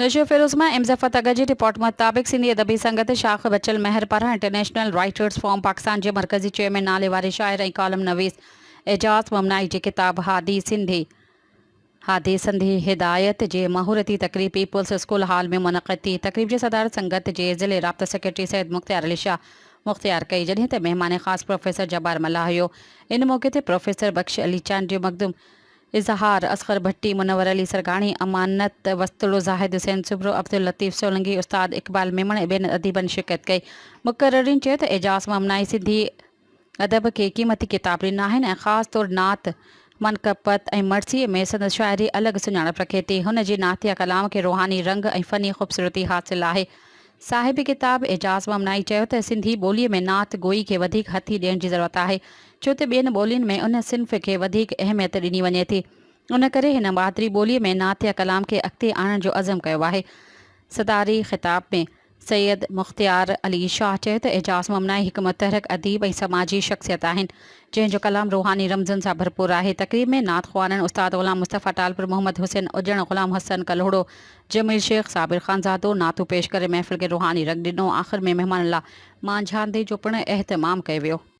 نوشهروفيروز مان ايم ظفر تڳ جي رپورٽ مطابق سنڌي ادبي سنگت شاخ بچل مهر پاران انٽرنيشنل رائيٽرز فورم پاڪستان جي مرڪزي چيئرمين ناليواري شاعر ۽ ڪالم نويس اعجاز ممنائي جي ڪتاب هادي سنڌي هادي سنڌي هدايت جي مهورتي تقريب پيپلز اسڪول هال ۾ منعقد ٿي. تقريب جي صدارت سنگت جي ضلعي رابطا سيڪريٽري سيد مختيار علي شاهه مختيار ڪئي جڏهن ته مهمان خاص پروفيسر جبار ملاح هيو. ان موقعي تي پروفيسر بخش علي چانڊيو، مخدوم اظهار، اصغر ڀٽي، منور علي سرگاڻي، امانت وسطڙو، زاهد حسين سومرو، عبداللطيف سولنگي، استاد اقبال ميمڻ ۽ ٻين اديبن شرڪت ڪئي. مقررين چيو ته اعجاز ممنائي سنڌي ادب کي قيمتي ڪتاب ڏنا آهن ۽ خاص طور نعت، منقبت ۽ مرثيي ۾ سندس شاعري الڳ سڃاڻپ رکي ٿي. هن جي نعتيه ڪلام کي روحاني رنگ ۽ فني خوبصورتي حاصل آهي. صاحب ڪتاب اعجاز ممنائي چيو ته سنڌي ٻوليء ۾ نعت گوئي کي وڌيڪ هٿي ڏيڻ جي ضرورت آهي، ڇو ته ٻين ٻولين ۾ ان صنف کي وڌيڪ اهميت ڏني وڃي ٿي. ان ڪري هن مادري ٻوليء ۾ نعتيه ڪلام کي اڳتي آڻڻ جو عزم ڪيو آهي. صداري خطاب ۾ سيد مختيار علي شاهه چيو ته اعجاز ممنائي هڪ متحرڪ اديب ۽ سماجي شخصيت آهن، جنهن جو ڪلام روحاني رمزن سان ڀرپور آهي. تقريب ۾ نعت خوانن استاد غلام مصطفيٰ ٽالپر، محمد حسين اڄڻ، غلام حسن ڪلهوڙو، جميل شيخ، صابر خانزادو نعتون پيش ڪري محفل کي روحاني رنگ ڏنو. آخر ۾ مهمانن لا مانجهاندي جو پڻ اهتمام ڪيو ويو.